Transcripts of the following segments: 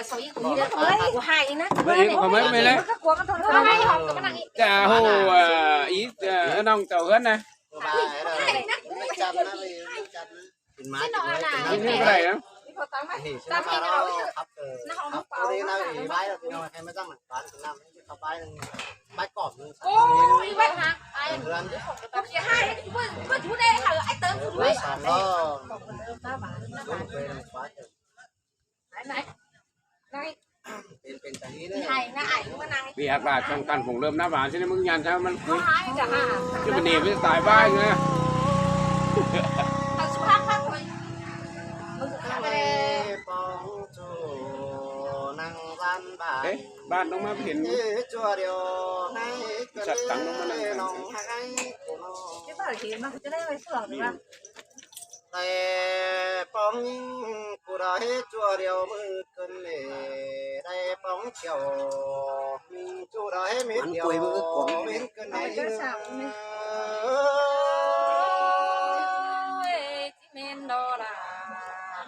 ເອີຍ ເຂົາມາແມ່ນແລ້ວ ເຂົາມາແມ່ນແລ້ວ ເຂົາມາແມ່ນແລ້ວ ເຂົາມາແມ່ນແລ້ວ ຈ້າໂຫ ອີ ນ້ອງເຈົ້າເຮືອນນະ ກິນມາກິນເລີຍ ກິນນ້ຳ ກິນນ້ຳກໍໄດ້ນະ ໂອ້ຍ ໄວ້ຫາ ໄປເຮືອນ ສາມໂລ ໄປ ໄປ ໄປ ເປັນ ເປັນຕາດີເດີ ໃຫ້ນະ ອ້າຍມານັ່ງ ເວຍກວ່າຕ້ອງກັນຜົງເລີ່ມນາຫວານຊິ ມຶງຍານຊະ ມັນຄື ຈະມາເນ ມັນຈະຕາຍບ້າເນຍ ເອົາສຸພາບພາບໄປ ເອີ ບ້ານນ້ອງມາເຫັນ ຈັດຕັ້ງນ້ອງມານັ່ງ ເຈົ້າເຫັນມັນຈະໄດ້ໄວ້ເຊື່ອງນີ້ວ່າ ແຕ່ປອງຍິງຜູ້ໃດຊົ່ວດຽວມື້ຄືນນີ້ ໄດ້ປອງຂຽວ ມີຜູ້ໃດເມັດດຽວ ເວັນຄືນນີ້ ໂອ້ຍ ຊິແມ່ນບໍ່ລະ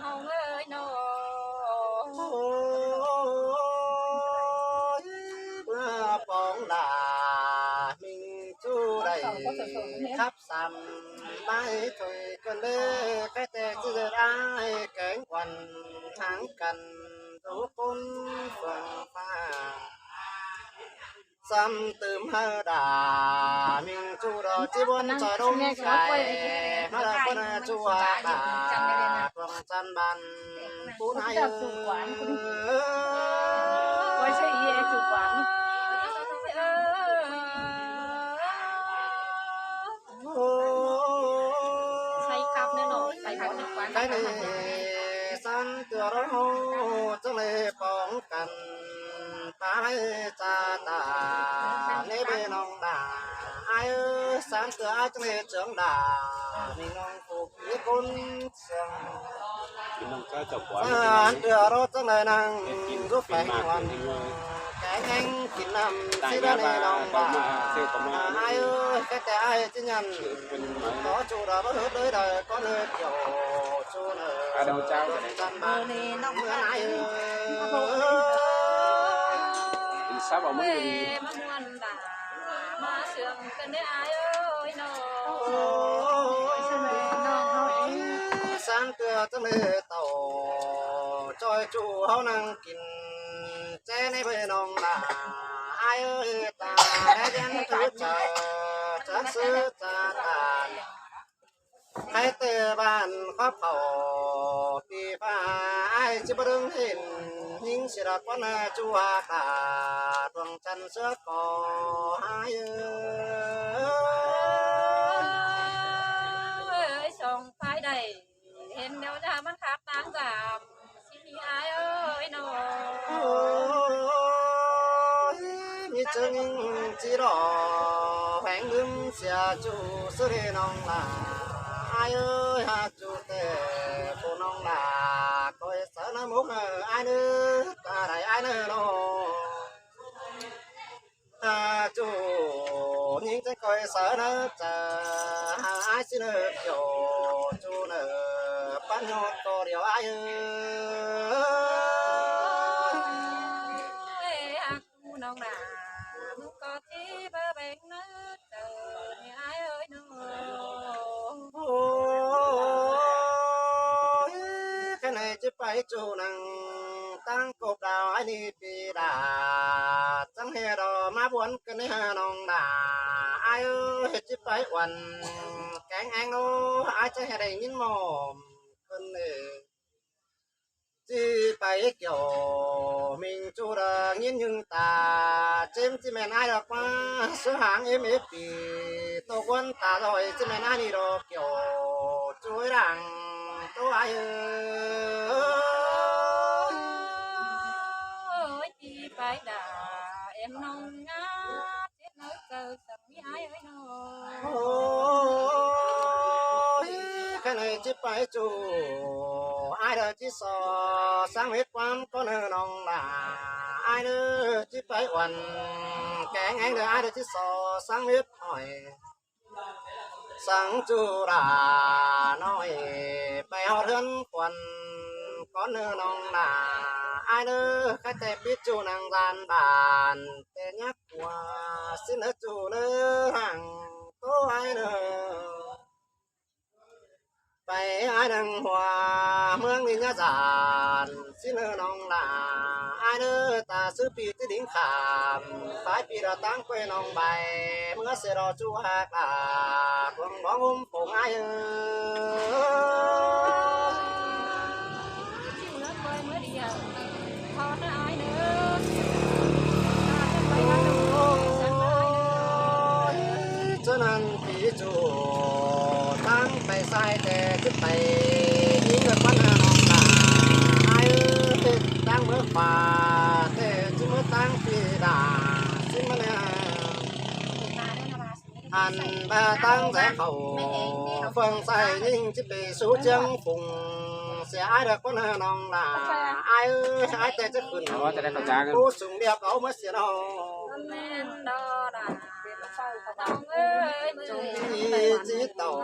ນ້ອງເອີຍນ້ອງ ໂອ້ຍ ເມື່ອປອງລາ ມີຜູ້ໃດຂັບ ສຳໄໝຖ້ວຍກັນເດ້ ແຕ່ຊິເລີດອ້າຍແກງຂວັນ ຫາງກັນທຸກຄົນເຟືອງຟ້າ ຊ້ຳຕື່ມເຮີດາ ມິງຈູດອກຈີບອນຈອຍລົງແກ່ ມາລະຄົນຈູອາກາດ ພວງຈັນບານ ປູນໃຫ້ເອີຍ ໂອ້ ໃສ່ຄັບແນ່ນອນ ໃສ່ຄັບແນ່ນອນ ໃສ່ເນສັນເທື່ອເຮົາຈັ່ງໄດ້ປ້ອງກັນ ປາໄມ້ຈາຕາ ໃນເບນ້ອງດາ ອ້າຍເອີຍ ສາມເທື່ອອ້າຍຈຶ່ງໄດ້ເຈີງດາ ມີນ້ອງຜູ້ມີຄົນ ສາມເທື່ອເຮົາຈັ່ງໄດ້ນັ່ງຢູ່ແຂວງແຫ່ງກິນນ້ຳ ຊິໄດ້ໃນນ້ອງບາ ອ້າຍເອີຍ ແຕ່ອ້າຍຈິຍັນ ຂໍຈູດາບໍ່ເຮີດເລີຍໃດ ກໍເລີຍກ່ຽວຈູເນີ ຈັນບານເມືອອ້າຍເອີຍ ສາບເອົາມື້ດີ ມາເຊື່ອມກັນເດີອ້າຍເອີຍນ້ອງ ໂອ້ຍ ສາມເທື່ອຈັ່ງໄດ້ເຕົ້າ ຈ່ອຍຈູເຮົານັ່ງກິນແຈ່ໃນເວີຍນ້ອງຫຼ້າ ອ້າຍເອີຍ ຕາແດດຍັນຖືເຈີ ຈາກເສືອຈາກຕານ ໃຜແຕ່ບ້ານຂອບເຂົ້າ ປີຟ້າອ້າຍຊິບໍ່ເຖິງເຫັນ ຍິງຊິລະກວ່າໜ້າຈູອາກາດ ດວງຈັນເສືອກໍຫາຍເອີຍ ສອງຝ່າຍໃດ ເຫັນແນວໜ້າມັນຄັກຕ່າງກັນ ຊິມີອ້າຍເອີຍນ້ອງ ໂອ້ຍ ມີເຈີຍິງຈີຫຼໍ່ ແຫວງລືມເສຍຈູຊື່ເດນ້ອງຫຼ້າ ອ້າຍເອີຍ ຫາ ຈູແຕ່ຜູ້ນ້ອງຫຼ້າ ກອຍສານະມຸກເອີຍອ້າຍເດີ ຕາໄດ້ອ້າຍເດີນ້ອງ ຫາ ຈູຍິງຈັ່ງກອຍສານະຈາ ຫາ ອ້າຍຊິເລີກໂຍຈູເນີ ປັນຍອດກໍດຽວອ້າຍເອີຍ ຫາ ຈູນ້ອງຫຼ້າ ມັນກໍທີ່ບໍ່ແບ່ງເນີ ເຈົ້ານີ້ອ້າຍເອີຍນ້ອງ ໂອ້ຍ ຄັນໃຫ້ຈິໄປຈູນັ່ງ ຕັ້ງກົບດາວອ້າຍນີ້ປີດາ ຈັ່ງເຮັດອອກມາບວນກັນໃນຫານ້ອງຫຼ້າ ອ້າຍເອີຍ ເຮັດຈິໄປອວນແກງແອງໂນ ອ້າຍຈັ່ງໃຫ້ໄດ້ຍິນໝໍ້ມຂຶ້ນເອ ຈິໄປກ່ຽວ ມິງຈູດາຍິນຍຶງຕາ ເຈມຈິແມ່ນອ້າຍດອກມາ ສວຍຫາງເອັມເອັຟປີ ໂຕກວນຕາລອຍ ຈິແມ່ນອ້າຍນີ້ດອກກ່ຽວ ຈວຍດັງໂຕອ້າຍເອີຍ ໂອ້ຍ ຈີໄປດາ ເອັມນ້ອງງາ ເຈັບເນີເຈົ້າ ໂອ້ຍ ຄັນໃຫ້ຈິໄປຈູ ອ້າຍເດີຈິຊໍ ສັງເຮັດຄວາມກໍເນີນ້ອງຫຼ້າ ອ້າຍເດີຈິໄປອວນແກງແອງເດີ ອ້າຍເດີຈິຊໍ ສັງເຮັດຫອຍ ສັງຈູຫຼ້ານ້ອຍ ໄປຮອດເຮືອນຂວັນກ່ອນເນີນ້ອງຫຼ້າ ອ້າຍ ເດີ ຂ້າແຕ່ປິດຈູນາງດານບ້ານ ແຕ່ຍັກຫົວຊິນເດີຈູເດີ ຮັງໂຕອ້າຍເດີ ໄປອ້າຍນັງຫົວເມືອງວິນຍາສານ ຊິນເດີນ້ອງຫຼ້າ ອ້າຍເດີ ຕາຊື່ປີຕິລິງຂາມ ປາຍປີລະຕາງກ້ວຍນ້ອງໃບ ເມືອເສດອກຈູຮາກາ ດວງມອງອຸມ ໂປງອ້າຍເອີຍ ເທົ່ານັ້ນອ້າຍເດີ ເທົ່ານັ້ນອ້າຍເດີ ເທົ່ານັ້ນພີ່ຈູ ຕັ້ງໄປຊ້າຍແຕ່ຈະໄປຍິງເດີຄວັນນ້ອງຫຼ້າ ອ້າຍເອີຍ ຕັ້ງເມືອຂວາແຕ່ຈະເມືອຕັ້ງປີດາ ຊິມາແນ ຫັນມາຕັ້ງແຕ່ເຂົາເບິ່ງໃສ່ຍິງ ຊິໄປສູ່ຈຽງຝູງ ເສຍອ້າຍເດີກວ່າເນີນ້ອງຫຼ້າ ອ້າຍເອີຍ ອ້າຍແຕ່ຈະຂຶ້ນ ເອົາ ຈະໄດ້ເຂົ້າໃຈກັນ ຜູ້ສູງລຽບເອົາມາເສຍນ້ອງ ແມ່ນດອກຫຼ້າ ນ້ອງເອີຍ ຈີເຕົາ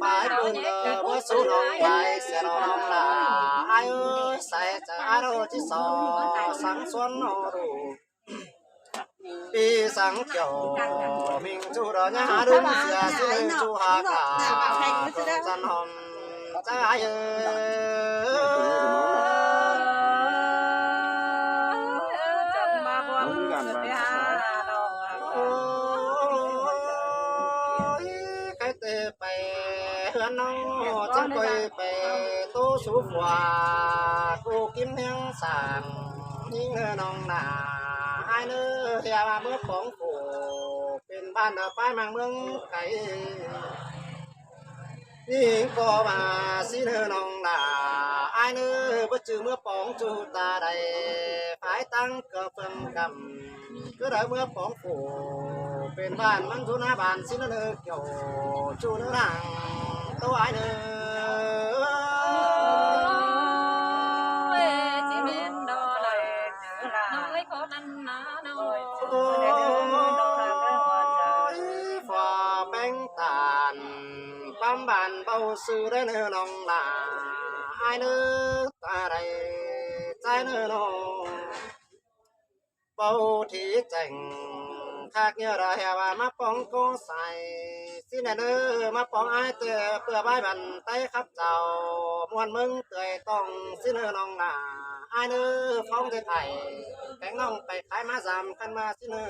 ບາຍບຸນເດີ ບໍ່ສູ່ນ້ອງບາຍ ເສຍນ້ອງຫຼ້າ ອ້າຍເອີຍ ໃສ່ໃຈອ້າຍໂດຈິສອ ສັງສວນໂນດູ ປີສັງເຈົ້າ ມິງຈູດອຍາດຸນເສຍ ຊິເລີຍຈູຮາກາ ຈັນຫອມຈາຍເອີຍ ໂອ້ຍ ໃຄແຕ່ໄປເຮືອນນ້ອງ ຈັ່ງຄ່ອຍໄປໂຕສູ່ຂົວ ກູກິນຮຽງສາງ ຍິງເດີນ້ອງຫຼ້າ ອ້າຍເດີ ຢ່າວ່າເມືອປອງໂກ ເປັນບ້ານດາປາຍມັງເມືອງໄກ ຍິງກໍວ່າຊິເດີນ້ອງຫຼ້າ ອ້າຍເດີ ບໍ່ຈື່ເມືອປອງຈູຕາໃດ ພາຍຕັ້ງເກືອເຟືອງກຳ ຄືໄດ້ເມືອປອງໂກ ເປັນບ້ານມັນທຸນາບ້ານຊິເດີ ກ່ຽວຈູນາງໂຕອ້າຍເດີ ໂອ້ຍ ຊິແມ່ນດອກຫຼ້າ ນ້ອງເອີຍ ຂໍນັ້ນນານ້ອງ ໂອ້ຍ ຟ້າແປ້ງຕານ ປ້ຳບ້ານເບົາຊື່ໄດ້ເນີນ້ອງຫຼ້າ ອ້າຍເນີ ຕາໄດ້ໃຈເນີນ້ອງ ເບົາທີ່ແຈ້ງ ຄາກເຫຍື່ອລະແຮ່ວ່າມາປອງກໍໃສ ຊິແນ່ເນີ ມາປອງອ້າຍແຕ່ເພື່ອບາຍບັນໄຕຂັບເຈົ້າ ມ່ວນເມືອງເຕີຍຕ້ອງ ຊິເນີນ້ອງຫຼ້າ ອ້າຍເນີ ຟ້ອງແຕ່ໄປ ແປງນ້ອງໄປຂາຍມາສາມຄັນມາ ຊິເນີ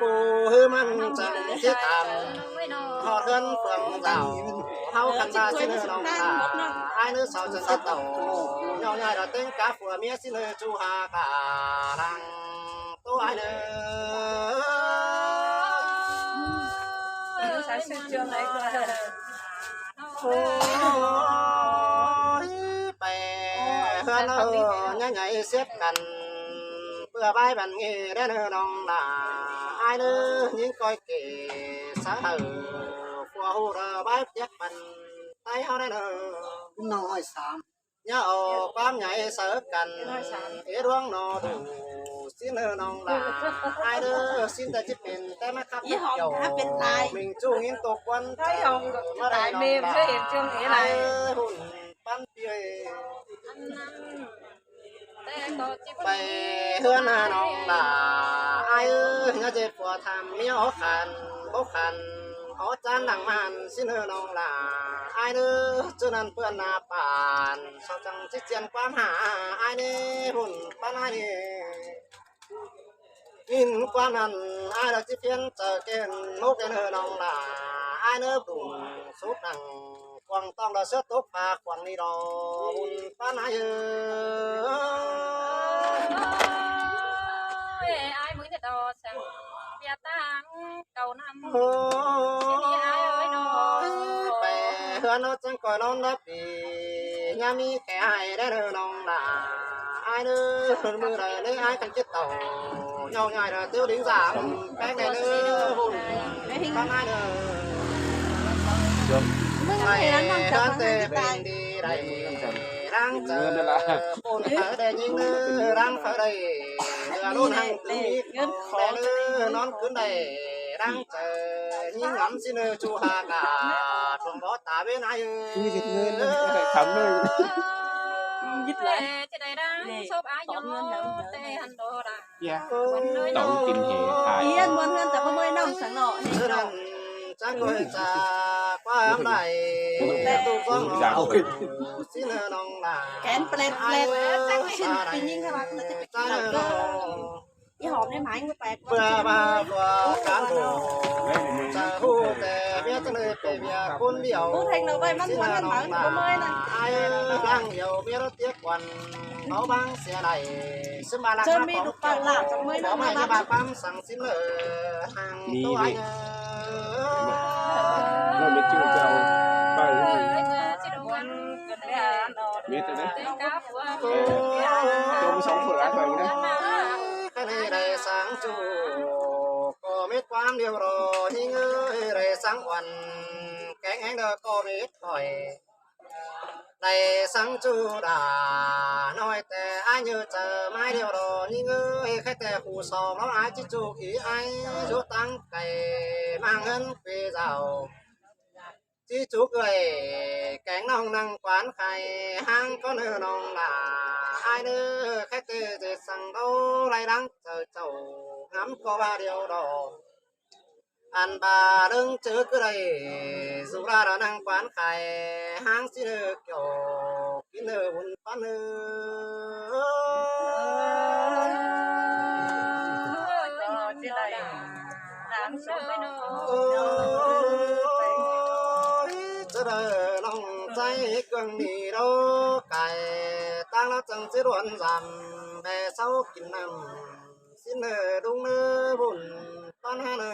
ບໍ່ຄືມັນຈັ່ງຊິຖາມ ຮອດເຮືອນເຟືອງເຈົ້າ ເຮົາກັນວ່າຊິເນີນ້ອງຫຼ້າ ອ້າຍເນີສາວຈັນເຕົາ ຍ້ອນຍ້າຍດາເຕັງກາຜົວເມຍຊິເນີຈູຮາກາລັງໂຕອ້າຍເນີ ໂອ້ຍ ໄປເຮືອນເຮົາໃຫຍ່ໆເສຍບກັນ ເພື່ອບາຍບັນເງເດີເນີນ້ອງຫຼ້າ ອ້າຍເດີ ຍິງກ້ອຍເກສາເອີ ຜົວຮູ້ເດີບາຍຈຽກປັນໄຕເຮົາເດີເນີ ນ້ອງຮ້ອຍສາມ ຢ່າເອົາຄວາມໃຫຍ່ໃສ່ກັນ ເອດວງໜໍດູ ຊິເນີນ້ອງຫຼ້າ ອ້າຍເດີ ຊິນແຕ່ຊິເປັນ ແຕ່ມາຂັບເຈົ້າ ມິງຈູຍິງຕົກຄວັນ ມາໄດ້ນ້ອງຫຼ້າ ອ້າຍເອີຍ ຮຸ່ນປັນປີ ໄປເຮືອນນານ້ອງຫຼ້າ ອ້າຍເອີຍ ຢ່າເຈັບປົວທຳເມຍອອກຂັນ ບໍ່ຂັນ ອອກຈານດັງມານ ຊິເນີນ້ອງຫຼ້າ ອ້າຍເດີ ເຈົ້ານັ້ນເປື້ອນໜ້າປານ ເຂົາຈັ່ງຊິຈຽນຄວາມຫາ ອ້າຍເນີ ຮຸ່ນປານອ້າຍເນີ ຍິນຄວາມນັ້ນ ອ້າຍລະຊິພຽນໃຈເກນ ໂມກເດີນ້ອງຫຼ້າ ອ້າຍເນີ ບຸນສຸດນັງ ຂວາງຕ້ອງລະເສືອຕົກຜ້າຂວາງນີ້ດອກ ບຸນປານອ້າຍເອີຍ ອ້າຍມື້ນີ້ດອກ ສັງເບຍຕາງເກົ່ານຳ ໂອ້ຍ ໄປເຮືອນເຮົາຈັ່ງກໍນອນລະປີ ຍາມມີແຂໃຫ້ໄດ້ເດີນ້ອງຫຼ້າ ອ້າຍເດີ ມື້ໃດໄດ້ອ້າຍກັນເຈັດເຕົາ ຍອກຍ້າຍເດີຕິວດິງສາມ ແປ້ງໄດ້ເດີ ບຸນປານອ້າຍເດີ ໃຫ້ເຮືອນແຕ່ເປັນດີ ໄດ້ ເງິນນັ້ນລະ ໂອນເຂົາໄດ້ຍິງເດີ ລັງເຂົາໄດ້ ເຮືອລຸນຫັງຕື່ນ ເງິນຂອງໄດ້ເດີ ນອນຄືນໄດ້ ລັງເຈີ ຍິງງາມຊິເນີ ຈູຮາກາ ທົ່ວງບໍ່ຕາເວນາຍເອີຍ ມີສິດເງິນນຳ ໄດ້ຄຳໜຶ່ງ ແລະຈະໄດ້ດັງສົບອາຍຸແຕ່ຫັ້ນດອກລະ ເອີຍ ເຕົ້າກິນເຫ ຂາຍ ເອີຍ ມ່ວນເຮືອນຈະບໍ່ເມື່ອຍນ້ອງສັງເນາະ ເຮັດດອກ ຈະກອຍຈາກຄວາມໄດ້ ແຕ່ ລູກສອງ ຈາກ ຊິເລີນ້ອງຫຼ້າ ແກນແປດແປດ ຊິໄປຍິງໃຫ້ວ່າ ຈະໄປກິນເຫຼົ້າ ອີ່ຫອມໄດ້ໝາຍ ເມື່ອແປດ ເພື່ອມາຕົວການໂບ ຈະຮູ້ແຕ່ເມຍຈັ່ງໃດໄປເວຍຄົນດຽວ ຜູ້ແທງເນາະໄວ້ມັນມ່ວນມັນເໝີ ບໍ່ເມື່ອຍນະ ອ້າຍຫຼັງດຽວເມຍລະຕຽກວັນ ເບົາບາງເສຍໄດ້ ຊຶມມາລັກ ເຊີນມີລູກປານລາບຈັກເມື່ອຍນະ ມາບາກຄວາມສັງສິນເລີ ຫ່າງ ມີ ຕົວ ເດີ ເອີ ເລີ່ມໄປຈື່ເຈົ້າ ໄປ ເອີ ເອີ ເອີ ເຮັດຈັ່ງໃດ ເອີ ຈົມສອງເຝືອໄປນະ ຄັນໃຫ້ໄດ້ສັງຈູ ກໍມີຄວາມດຽວລໍ ຍິງເອີຍ ໄດ້ສັງອ່ອນ ແຂງແຮງເດີ ກໍມີຂ້ອຍ ໄດ້ສັງຈູດາ ນ້ອຍແຕ່ອາຍຸເຈີ ມາດຽວລໍ ຍິງເອີຍ ໃຄແຕ່ຜູ້ສອງ ລອງອາຍຈິຈູກ ອີອາຍຢູ່ຕ່າງໄກ ມາເຮືອນເປເຈົ້າ ຈິຈູກເອີຍ ແກງນ້ອງນັ່ງກວານໄຂ່ ຫາງກໍເນີນ້ອງຫຼ້າ ອາຍເນີ ໃຄແຕ່ເຈັດສັງເບົາ ໄລ່ຫຼັງເຈີເຈົ້າ ຫຳກໍວ່າດຽວດໍ ອັນບາເລິງເຈີກຶໄດ້ ສຸລາລະນັ່ງກວານໄຂ່ ຫາງຊິເນີກ່ຽວ ກິນເນີບຸນປັນເນີ ກໍຈະໄດ້ ໂອ້ຍ ຈະໄດ້ນ້ອງໃຈເຄື່ອງນີ້ດອກໄກ່ ຕ່າງລະຈັ່ງຊິລວນສຳ ແບເຊົາກິນນ້ຳ ຊິເນີດຸງເນີບຸນປັນຫາເນີ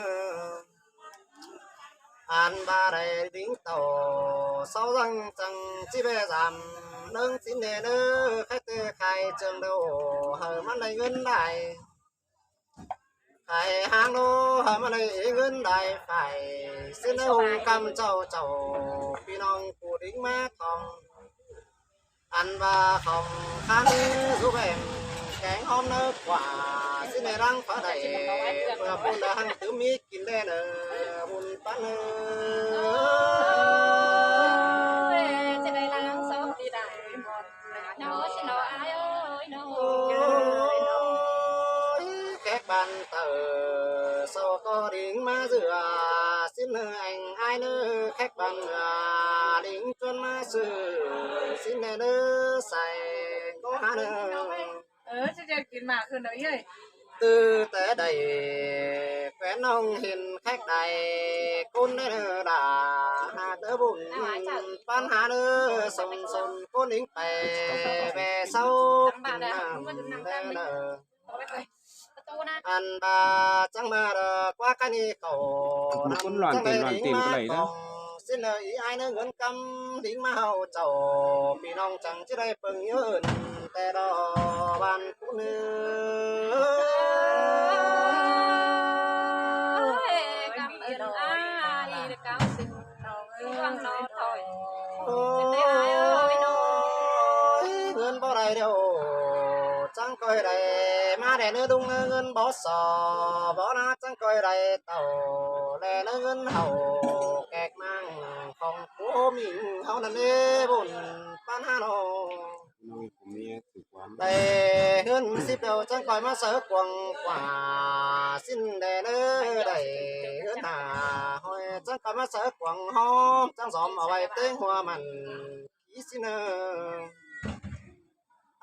ອັນບາໄດ້ດິງເຕົ້າ ເຊົາຈັ່ງຈັ່ງຊິແບສຳ ເນີງຊິເນີເນີ ໃຄແຕ່ຂາຍເຈີງໂດ ໃຫ້ມັນໄດ້ເງິນໄດ້ ຂາຍຫາງໂດ ໃຫ້ມັນໄດ້ເງິນໄດ້ໄຟ ຊິເນີຮຸງກຳເຈົ້າເຈົ້າ ພີ່ນ້ອງຜູ້ດິງມາທ່ອງ ອັນວ່າຂອງຄັນສູ່ແບ່ງແກງຫອມເນີກວ່າ ຊິໃນລັງຟ້າໃດ ເພື່ອບຸນດັງຕື່ມມີກິນແດ່ເນີ ບຸນປັນເນີ ເອີຍ ຈະໄດ້ລ້າງສອງທີ່ໄດ້ໝົດ ເນາະ ຊິເນາະ ອ້າຍເອີຍເນາະ ໂອ້ຍ ແຂກບ້ານເຕີ ເຊົາກໍດິງມາເຈື່ອ ຊິເນີແອງອ້າຍເນີ ແຂກບ້ານເມືອ ດິງ ຊວນມາຊື້ ຊິນແດ່ເດີ ໃສ່ກໍຫາເດີ ເອີ ຊິຈະກິນໝາກຂຶ້ນເດີເອີຍ ຕື່ແຕ່ໃດ ແຄວນນ້ອງເຫັນແຂກໃດ ຄົນໃດເດີດາ ຫາເດີບຸນ ປັນຫາເດີ ສົມສົນ ຄົນອີງແປ ແບເຊົາກິນນ້ຳແດ່ເດີ ອັນບາຈັ່ງມາເດີກວ່າກະນີ້ເຂົາ ຄົນຫຼອນຕີນຫຼອນຕີນກໍໄດ້ນະ ຊິນເອີຍ ອີອ້າຍເນີ ເງິນກຳດິງມາເຮົາເຈົ້າ ພີ່ນ້ອງຈັ່ງຊິໄດ້ເບິ່ງເຍີນ ແຕ່ດອກບ້ານຜູ້ເນີ ກຳເອີ້ນອ້າຍ ໂອ້ຍ ເງິນບໍ່ໄດ້ເດີ ຈັ່ງຄ່ອຍໄດ້ມາແດ່ເນີ ລຸງເນີ ເງິນບໍ່ຊໍບໍ່ນາ ຈັ່ງຄ່ອຍໄດ້ເຕົ້າແດ່ເນີ ເງິນເຮົາແກກມັງຂອງຜູ້ມິງເຮົານັ້ນເດ ບຸນປານຫານ້ອງ ແຕ່ເຮືອນສິບດຽວ ຈັ່ງຄ່ອຍມາເສີກວ້າງກວ່າ ສິ້ນແດ່ເນີ ໄດ້ເຮືອນຫ້າຮ້ອຍ ຈັ່ງຄ່ອຍມາເສີກວ້າງຫອມ ຈັ່ງສອມເອົາໄວ້ເຕັງຫົວມັນ ຂີ້ຊິເນີ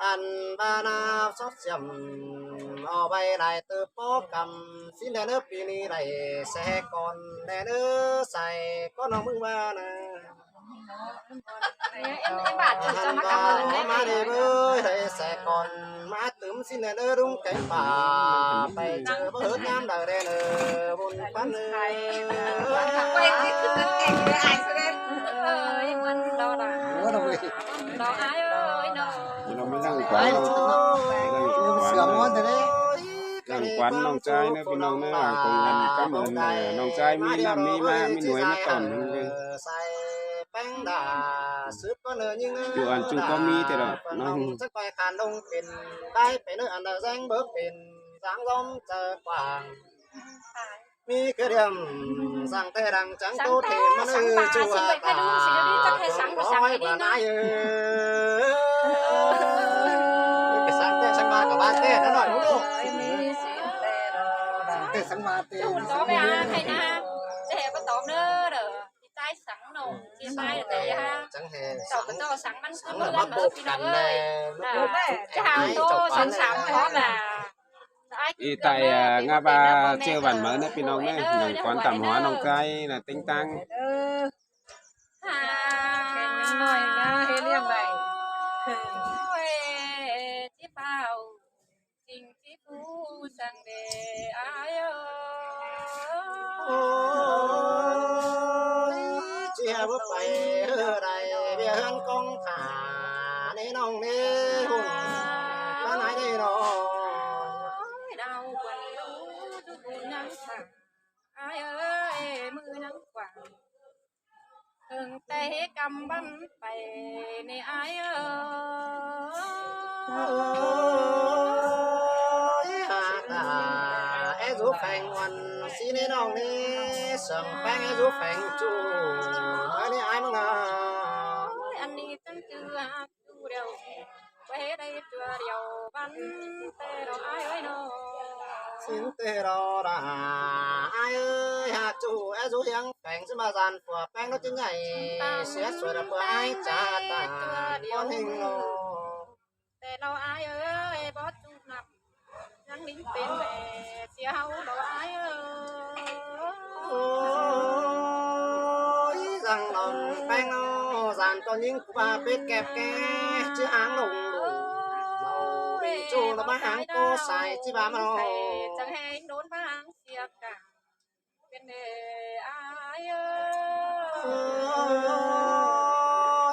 ອັນບານາຊອດຊຽມ ເອົາໄວ້ຫຼາຍເຕີບພໍກຳ ສິ້ນແດ່ເນີ ປີນີ້ໄດ້ແສກ່ອນແດ່ເນີ ໃສ່ກໍນ້ອງມຶງວ່ານະ ມາເດີເບີຍ ໄດ້ແສກ່ອນມາຕື່ມ ຊິນແດ່ເດີ ລຸງແກງປ່າ ໄປເຈີເບີຍາມໃດແດ່ເນີ ບຸນປັນເອີຍ ເອີຍ ມັນດອກດາ ດອກອ້າຍເອີຍ ດອກ ເຮົາມານັ່ງຂວັນ ເສືອງມ່ວນແທ້ເດ້ ນັ່ງຂວັນນ້ອງຊາຍເນີ ພີ່ນ້ອງເນີ ຂອງເງິນກຳເງິນ ນ້ອງຊາຍມີນ້ຳມີມາ ມີໜວຍມາຕ້ອນ ໃສ່ແປ້ງດາ ສືບກໍເນີຍິງເນີ ຢູ່ອັນຈຸກໍມີແທ້ດອກເນາະ ຈັກໄປຄານລົງເປັນ ໄດ້ໄປເນີອັນດາແສງເບີກເປັນ ສາງລອມເຈີກວ້າງ ມີກະດຽມ ສັງແຕ່ດັງຈັງໂຕເທມາເນີ ຈູວ່າຕາ ຂໍໃຫ້ບານາຍເອີຍ ຈະຫຸ່ນຕໍ່ໄປຫາໃຜນະ ຈະແຫ່ມາຕອບເດີ ຊິຈ່າຍສັງນ້ອງ ຊິໄປແຕ່ຢ່າ ເຈົ້າກໍຕໍ່ສັງມັນຄືເຮືອນເດີພີ່ນ້ອງເອີຍ ຈະຫາໂຕສັງສາມຄອບລະ ອີ່ຕາຍງາບວ່າເຈີວັນເມີນະພີ່ນ້ອງເອີຍ ນັ່ງກ່ອນຕຳຫົວນ້ອງໄກ່ນະ ເຕັງຕັງ ຫາ ເຮັດຍັງໜ້ອຍນະ ເຮັດລ້ຽງໄວ້ ໂອ້ຍ ຈິເປົ່າ ຈິງຈິກູສັງເດ ອາຍເອີຍ ໂອ້ຍ ເຈຍບໍ່ໄປເຮີໃດ ເວຍເຮືອນກອງຖ້າ ໃນນ້ອງເນຮຸ່ນ ມານາຍເນນ້ອງ ດາວຄວັນລູກຈຸກຸນຍັງສັງ ອາຍເອີຍ ມື້ຍັງກວ້າງ ເຖິງແຕ່ເຮກຳວັນໄປນີ້ອາຍເອີຍ ເອີຍ ຫາກອາຍຊູແຂວງວັນ ສີໃນນ້ອງນີ້ ເຊິ່ງແປງໃຫ້ຊູແຂວງຈູ ອັນນີ້ອາຍມັງນາ ອັນນີ້ຈັ່ງຈື່ ຢູ່ດຽວ ບໍ່ເຮັດໄດ້ເທື່ອດຽວ ບັນແຕ່ດອກອ້າຍເອີຍເນາະ ສິນເຕດອກດາ ອ້າຍເອີຍ ຫາກຈູແອຊູຮຽງແປງ ຊິມາສານປົວແປງ ລົດຈິງໃຫຍ່ ເສຍສວຍລະເພື່ອອ້າຍຈາຕາ ບໍ່ເຮັງໂລ ແຕ່ລາວອ້າຍເອີຍ ບໍ່ຈູນຳ ຍັງນິງເປັນແມ່ເສຍເຮົາດອກອ້າຍເອີຍ ໂອ້ຍ ສັງນ້ອງແປງເນາະ ສານຕອນຍິງ ຜູ້ບ່າວເປັດແກບແກ ຈະຫາງລົງໂລ ໂອ້ຍ ຈູລະມາຫາງກໍສາຍ ຈິບາມາເນາະ ຈັ່ງແຮງໂດນມາຫາງສຽກກາ ເປັນເດອ້າຍເອີຍ ເອີ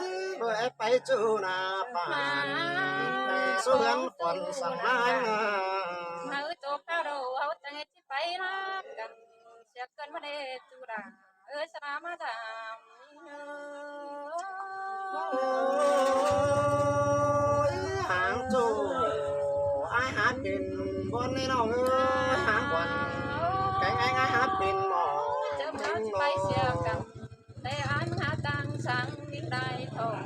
ຍ ເບີແອບໄປຈູໜ້າປານ ໄປສູ່ເຮືອນຄວັນສັງນາຍນາ ເນີໂຈກາໂດ ເຮົາຈັ່ງຊິໄປນຳກັນ ສຽເກີນມາເດຈູດາ ເອີຍ ສະນາມາດາມ ໂອ້ຍ ຫາງຈູ ອ້າຍຫາເປັນບ່ອນໃນນ້ອງເອີຍ ຫາງບ່ອນ ແປງອ້າຍຫາເປັນໝໍ ເຈີມເຮົາຊິໄປສຽກັນ ແຕ່ອ້າຍມາຫາຕ່າງສັງນີ້ໄດ້ທ້ອງ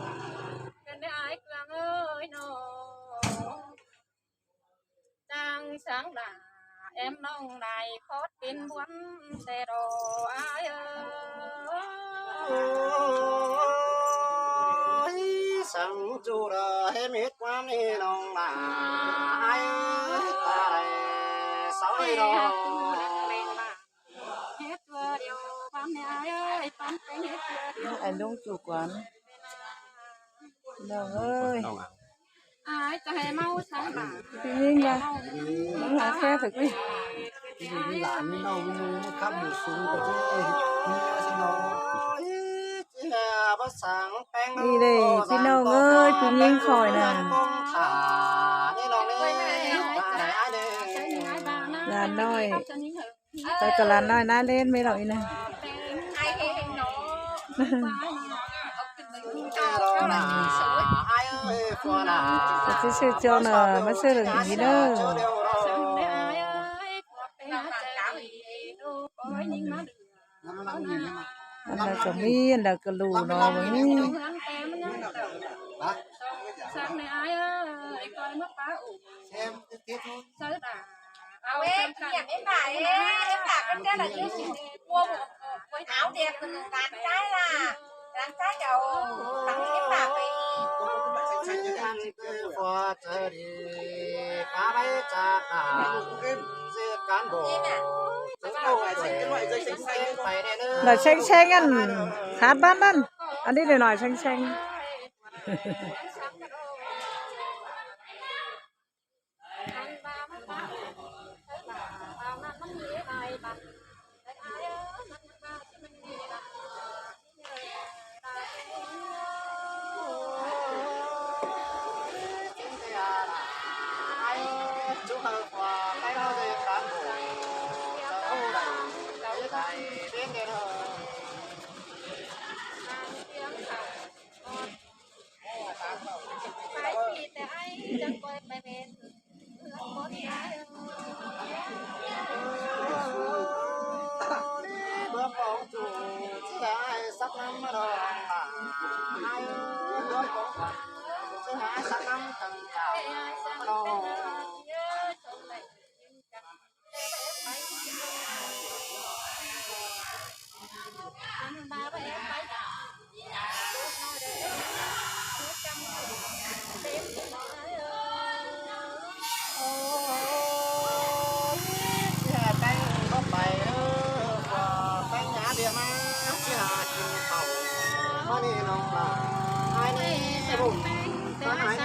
ເປັນໄດ້ອ້າຍເກືອງເອີຍນ້ອງ ຕ່າງສັງດາ ແອມນ້ອງໄດ້ຂອດເປັນບ່ອນແຕ່ດອກອ້າຍເອີຍ ໂອ້ຍ ສັງຈູດາ ເຮັດເຮັດຄວາມນີ້ນ້ອງຫຼາຍ ຕາຍເສົ້າໄອ້ນ້ອງ ເຮັດເທື່ອດຽວ ປັນແນ່ອ້າຍເອີຍ ປັນເປັນເຮັດເທື່ອດຽວ ອ້າຍລົງຈູກ່ອນ ນ້ອງເອີຍ ອ້າຍຈະໃຫ້ເມົາສັງບາດ ພີ່ຍິງວ່າ ມັນຫາແຄ່ຖືກນີ້ ຫຼານນ້ອງມີຢູ່ ມີຄຳຢູ່ສູງກວ່າທີ່ ມີວ່າຊິນ້ອງ ນີ້ເດ້ ພີ່ນ້ອງເອີຍ ຜູ້ຍິງຂ້ອຍນະ ຫຼານນ້ອຍ ໄປກັບຫຼານນ້ອຍນາເລນ ແມ່ນດອກອີນະ ຊິຊື້ຈອງນະ ມາຊື້ເລື່ອງດີເດີ. ອັນໃດກໍມີ ອັນໃດກໍຫຼູເນາະ ບໍ່ມີ ໜ້ອຍແຊງໆ ອັນ ຂາດບ້ານນັ້ນ ອັນນີ້ໜ້ອຍໆ ແຊງໆ.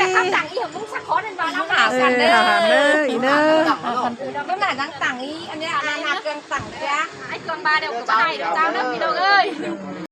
ແຕ່ຄຳສັ່ງອີ່ຫຍັງ ລຸງສະຄອນນັ້ນວ່າລາວໜ້າ ເອີ ກັນເດີ ເດີອີເດີ ເອີ ເດີ ໜ້າຈັ່ງສັ່ງອີ ອັນເນີ້ຍ ອັນນັ້ນໜ້າເຄື່ອງສັ່ງເດີ ໄອ້ເຄື່ອງບາດດຽວກໍບໍ່ໄດ້ເຈົ້າເດີ ພີ່ນ້ອງເອີຍ.